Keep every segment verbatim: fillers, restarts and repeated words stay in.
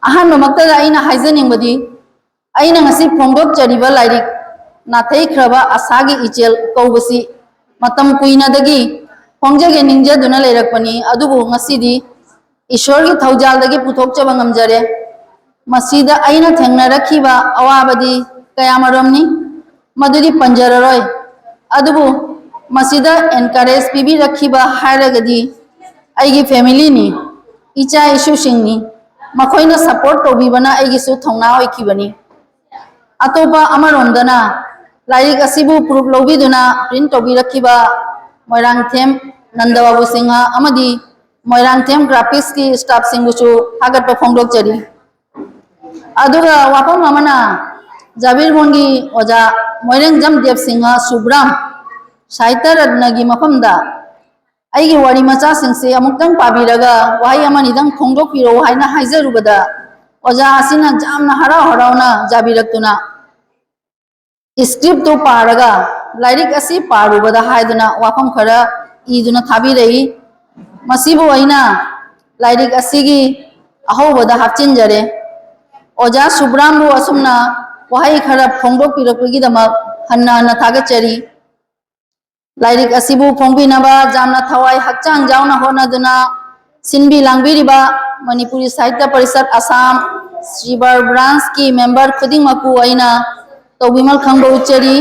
ꯑꯍꯥꯟꯕꯃꯛꯇꯗ ꯑꯩꯅ ꯍꯥꯏꯖꯅꯤꯡꯕꯗꯤ, ꯑꯩꯅ ꯉꯁꯤ ꯐꯣꯡꯗꯣꯛꯆꯔꯤꯕ ꯂꯥꯏꯔꯤꯛ ꯅꯥꯊꯩꯈ꯭ꯔꯕ ꯑꯁꯥꯒꯤ ꯏꯆꯦꯜ ꯀꯧꯕꯁꯤ ꯃꯇꯝ ꯀꯨꯏꯅꯗꯒꯤ ꯈꯣꯡꯖꯒꯦ ꯅꯤꯡꯖꯗꯨꯅ ꯂꯩꯔꯛꯄꯅꯤ, ꯑꯗꯨꯕꯨ ꯉꯁꯤꯗꯤ ꯏꯁꯣꯔꯒꯤ ꯊꯧꯖꯥꯜꯗꯒꯤ ꯄꯨꯊꯣꯛꯆꯕ ꯉꯝꯖꯔꯦ꯫ ꯃꯁꯤꯗ ꯑꯩꯅ ꯊꯦꯡꯅꯔꯛꯈꯤꯕ ꯑꯋꯥꯕꯗꯤ ꯀꯌꯥꯃꯔꯨꯝꯅꯤ, ꯃꯗꯨꯗꯤ ꯄꯟꯖꯔꯔꯣꯏ꯫ ꯑꯗꯨꯕꯨ ꯃꯁꯤꯗ encourage ꯄꯤꯕꯤꯔꯛꯈꯤꯕ ꯍꯥꯏꯔꯒꯗꯤ ꯑꯩꯒꯤ familyꯅꯤ, ꯏꯆꯥ ꯏꯁꯨꯁꯤꯡꯅꯤ꯫ ꯃꯈꯣꯏꯅ support ꯇꯧꯕꯤꯕꯅ ꯑꯩꯒꯤꯁꯨ ꯊꯧꯅꯥ ꯑꯣꯏꯈꯤꯕꯅꯤ꯫ ꯑꯇꯣꯞꯄ ꯑꯃꯔꯣꯝꯗꯅ, ꯂꯥꯏꯔꯤꯛ ꯑꯁꯤꯕꯨ proof ꯂꯧꯕꯤꯗꯨꯅ print ꯇꯧꯕꯤꯔꯛꯈꯤꯕ ꯃꯣꯏꯔꯥꯡꯊꯦꯝ ꯅꯟꯗꯕꯥꯕꯨ ꯁꯤꯡꯍ ꯑꯃꯗꯤ ꯃꯣꯏꯔꯥꯡꯊꯦꯝ graphicsꯀꯤ staffꯁꯤꯡꯕꯨꯁꯨ ꯊꯥꯒꯠꯄ ꯐꯣꯡꯗꯣꯛꯆꯔꯤ꯫ ꯑꯗꯨꯒ ꯋꯥꯐꯝ ꯑꯃꯅ, ꯖꯥꯕꯤꯔ ꯕꯣꯟꯒꯤ ꯑꯣꯖꯥ ꯃꯣꯏꯔꯦꯡꯖꯝ ꯗꯦꯕ ꯁꯤꯡꯍ ꯁꯨꯕ꯭ꯔꯥꯝ ꯁꯥꯍꯤꯇ꯭ꯌ ꯔꯠꯅꯒꯤ ꯃꯐꯝꯗ ꯑꯩꯒꯤ ꯋꯥꯔꯤ ꯃꯆꯥꯁꯤꯡꯁꯦ ꯑꯃꯨꯛꯇꯪ ꯄꯥꯕꯤꯔꯒ ꯋꯥꯍꯩ ꯑꯃꯅꯤꯗꯪ ꯐꯣꯡꯗꯣꯛꯄꯤꯔꯛꯎ ꯍꯥꯏꯅ ꯍꯥꯏꯖꯔꯨꯕꯗ, ꯑꯣꯖꯥ ꯑꯁꯤꯅ ꯌꯥꯝꯅ ꯍꯔꯥꯎ ꯍꯔꯥꯎꯅ ꯌꯥꯕꯤꯔꯛꯇꯨꯅ scriptꯇꯨ ꯄꯥꯔꯒ ꯂꯥꯏꯔꯤꯛ ꯑꯁꯤ ꯄꯥꯔꯨꯕꯗ ꯍꯥꯏꯗꯨꯅ ꯋꯥꯐꯝ ꯈꯔ ꯏꯗꯨꯅ ꯊꯥꯕꯤꯔꯛꯏ꯫ ꯃꯁꯤꯕꯨ ꯑꯩꯅ ꯂꯥꯏꯔꯤꯛ ꯑꯁꯤꯒꯤ ꯑꯍꯧꯕꯗ ꯍꯥꯞꯆꯤꯟꯖꯔꯦ꯫ ꯑꯣꯖꯥ ꯁꯨꯕ꯭ꯔꯥꯝꯕꯨ ꯑꯁꯨꯝꯅ ꯋꯥꯍꯩ ꯈꯔ ꯐꯣꯡꯗꯣꯛꯄꯤꯔꯛꯄꯒꯤꯗꯃꯛ ꯍꯟꯅ ꯍꯟꯅ ꯊꯥꯒꯠꯆꯔꯤ꯫ ꯂꯥꯏꯔꯤꯛ ꯑꯁꯤꯕꯨ ꯐꯣꯡꯕꯤꯅꯕ ꯌꯥꯝꯅ ꯊꯋꯥꯏ ꯍꯛꯆꯥꯡ ꯌꯥꯎꯅ ꯍꯣꯠꯅꯗꯨꯅ ꯁꯤꯟꯕꯤ ꯂꯥꯡꯕꯤꯔꯤꯕ ꯃꯅꯤꯄꯨꯔꯤ ꯁꯥꯍꯤꯇ꯭ꯌ ꯄꯔꯤꯁꯠ ꯑꯁꯥꯝ ꯁꯤꯕꯔ branchꯀꯤ member ꯈꯨꯗꯤꯡꯃꯛꯄꯨ ꯑꯩꯅ ꯇꯧꯕꯤꯃꯜ ꯈꯪꯕ ꯎꯠꯆꯔꯤ꯫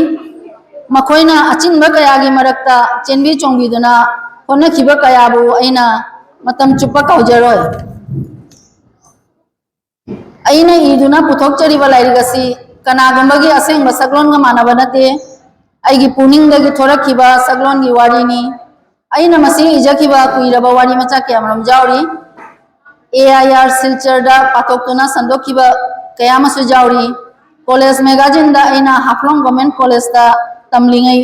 ꯃꯈꯣꯏꯅ ꯑꯆꯤꯟꯕ ꯀꯌꯥꯒꯤ ꯃꯔꯛꯇ ꯆꯦꯟꯕꯤ ꯆꯣꯡꯕꯤꯗꯨꯅ ꯍꯣꯠꯅꯈꯤꯕ ꯀꯌꯥꯕꯨ ꯑꯩꯅ ꯃꯇꯝ ꯆꯨꯞꯄ ꯀꯥꯎꯖꯔꯣꯏ꯫ ꯑꯩꯅ ꯏꯗꯨꯅ ꯄꯨꯊꯣꯛꯆꯔꯤꯕ ꯂꯥꯏꯔꯤꯛ ꯑꯁꯤ ꯀꯅꯥꯒꯨꯝꯕꯒꯤ ꯑꯁꯦꯡꯕ ꯁꯛꯂꯣꯟꯒ ꯃꯥꯟꯅꯕ ꯅꯠꯇꯦ꯫ ꯑꯩꯒꯤ ꯄꯨꯛꯅꯤꯡꯗꯒꯤ ꯊꯣꯔꯛꯈꯤꯕ ꯁꯛꯂꯣꯟꯒꯤ ꯋꯥꯔꯤꯅꯤ꯫ ꯑꯩꯅ ꯃꯁꯤ ꯏꯖꯈꯤꯕ ꯀꯨꯏꯔꯕ ꯋꯥꯔꯤ ꯃꯆꯥ ꯀꯌꯥꯃꯔꯨꯝ ꯌꯥꯎꯔꯤ꯫ AIR ꯁꯤꯜꯆꯔꯗ ꯄꯥꯊꯣꯛꯇꯨꯅ ꯁꯟꯗꯣꯛꯈꯤꯕ ꯀꯌꯥ ꯑꯃꯁꯨ ꯌꯥꯎꯔꯤ꯫ College magazineꯗ ꯑꯩꯅ ꯍꯥꯐꯂꯣꯡ Government Collegeꯇ ꯇꯝꯂꯤꯉꯩ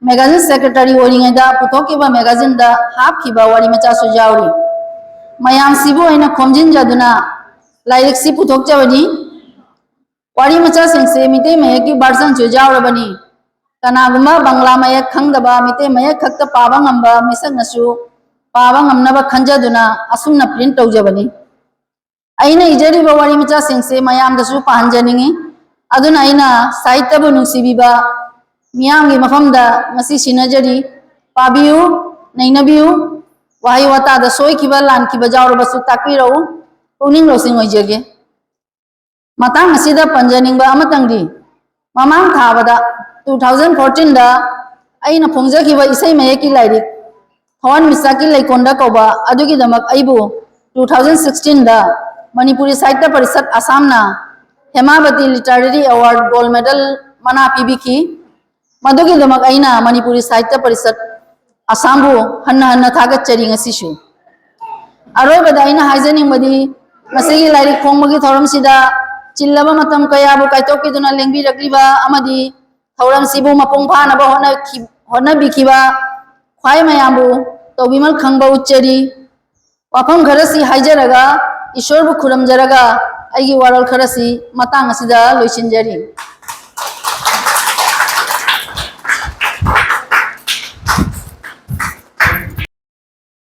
magazine secretary ꯑꯣꯏꯔꯤꯉꯩꯗ ꯄꯨꯊꯣꯛꯈꯤꯕ magazineꯗ ꯍꯥꯞꯈꯤꯕ ꯋꯥꯔꯤ ꯃꯆꯥꯁꯨ ꯌꯥꯎꯔꯤ꯫ ꯃꯌꯥꯝꯁꯤꯕꯨ ꯑꯩꯅ ꯈꯣꯝꯖꯤꯟꯖꯗꯨꯅ ꯂꯥꯏꯔꯤꯛꯁꯤ ꯄꯨꯊꯣꯛꯆꯕꯅꯤ꯫ ꯋꯥꯔꯤ ꯃꯆꯥꯁꯤꯡꯁꯤ ꯃꯤꯇꯩ ꯃꯌꯦꯛꯀꯤ versionꯁꯨ ꯌꯥꯎꯔꯕꯅꯤ꯫ ꯀꯅꯥꯒꯨꯝꯕ ꯕꯪꯂꯥ ꯃꯌꯦꯛ ꯈꯪꯗꯕ, ꯃꯤꯇꯩ ꯃꯌꯦꯛ ꯈꯛꯇ ꯄꯥꯕ ꯉꯝꯕ ꯃꯤꯁꯛꯅꯁꯨ ꯄꯥꯕ ꯉꯝꯅꯕ ꯈꯟꯖꯗꯨꯅ ꯑꯁꯨꯝꯅ print ꯇꯧꯖꯕꯅꯤ꯫ ꯑꯩꯅ ꯏꯖꯔꯤꯕ ꯋꯥꯔꯤ ꯃꯆꯥꯁꯤꯡꯁꯦ ꯃꯌꯥꯝꯗꯁꯨ ꯄꯥꯍꯟꯖꯅꯤꯡꯏ꯫ ꯑꯗꯨꯅ ꯑꯩꯅ ꯁꯥꯍꯤꯇ꯭ꯌꯕꯨ ꯅꯨꯡꯁꯤꯕꯤꯕ ꯃꯤꯌꯥꯝꯒꯤ ꯃꯐꯝꯗ ꯉꯁꯤ ꯁꯤꯟꯅꯖꯔꯤ꯫ ꯄꯥꯕꯤꯌꯨ, ꯅꯩꯅꯕꯤꯌꯨ, ꯋꯥꯍꯩ ꯋꯥꯇꯥꯗ ꯁꯣꯏꯈꯤꯕ ꯂꯥꯟꯈꯤꯕ ꯌꯥꯎꯔꯕꯁꯨ ꯇꯥꯛꯄꯤꯔꯛꯎ, ꯄꯨꯛꯅꯤꯡ ꯂꯧꯁꯤꯡ ꯑꯣꯏꯖꯒꯦ꯫ ꯃꯇꯥꯡ ꯑꯁꯤꯗ ꯄꯟꯖꯅꯤꯡꯕ ꯑꯃꯇꯪꯗꯤ, ꯃꯃꯥꯡ ꯊꯥꯕꯗ, two thousand fourteen ꯗ ꯑꯩꯅ ꯐꯣꯡꯖꯈꯤꯕ ꯏꯁꯩ ꯃꯌꯦꯛꯀꯤ ꯂꯥꯏꯔꯤꯛ ꯊꯋꯥꯟꯃꯤꯆꯥꯛꯀꯤ ꯂꯩꯀꯣꯜꯗ ꯀꯧꯕ ꯑꯗꯨꯒꯤꯗꯃꯛ ꯑꯩꯕꯨ two thousand sixteen ꯗ ꯃꯅꯤꯄꯨꯔꯤ ꯁꯥꯍꯤꯇ꯭ꯌ ꯄꯔꯤꯁꯠ ꯑꯁꯥꯝꯅ Hemabati literary award gold medal ꯃꯅꯥ ꯄꯤꯕꯤꯈꯤ꯫ ꯃꯗꯨꯒꯤꯗꯃꯛ ꯑꯩꯅ ꯃꯅꯤꯄꯨꯔꯤ ꯁꯥꯍꯤꯇ꯭ꯌ ꯄꯔꯤꯁꯠ ꯑꯁꯥꯝꯕꯨ ꯍꯟꯅ ꯍꯟꯅ ꯊꯥꯒꯠꯆꯔꯤ꯫ ꯉꯁꯤꯁꯨ ꯑꯔꯣꯏꯕꯗ ꯑꯩꯅ ꯍꯥꯏꯖꯅꯤꯡꯕꯗꯤ, ꯃꯁꯤꯒꯤ ꯂꯥꯏꯔꯤꯛ ꯐꯣꯡꯕꯒꯤ ꯊꯧꯔꯝꯁꯤꯗ ꯆꯤꯜꯂꯕ ꯃꯇꯝ ꯀꯌꯥꯕꯨ ꯀꯥꯏꯊꯣꯛꯄꯤꯗꯨꯅ ꯂꯦꯡꯕꯤꯔꯛꯂꯤꯕ ꯑꯃꯗꯤ ꯊꯧꯔꯝꯁꯤꯕꯨ ꯃꯄꯨꯡ ꯐꯥꯅꯕ ꯍꯣꯠꯅꯈꯤ-, ꯍꯣꯠꯅꯕꯤꯈꯤꯕ ꯈ꯭ꯋꯥꯏ ꯃꯌꯥꯝꯕꯨ ꯇꯧꯕꯤꯃꯜ ꯈꯪꯕ ꯎꯠꯆꯔꯤ꯫ ꯋꯥꯐꯝ ꯈꯔꯁꯤ ꯍꯥꯏꯖꯔꯒ, ꯏꯁꯣꯔꯕꯨ ꯈꯨꯔꯨꯝꯖꯔꯒ ꯑꯩꯒꯤ ꯋꯥꯔꯣꯜ ꯈꯔꯁꯤ ꯃꯇꯥꯡ ꯑꯁꯤꯗ ꯂꯣꯏꯁꯤꯟꯖꯔꯤ꯫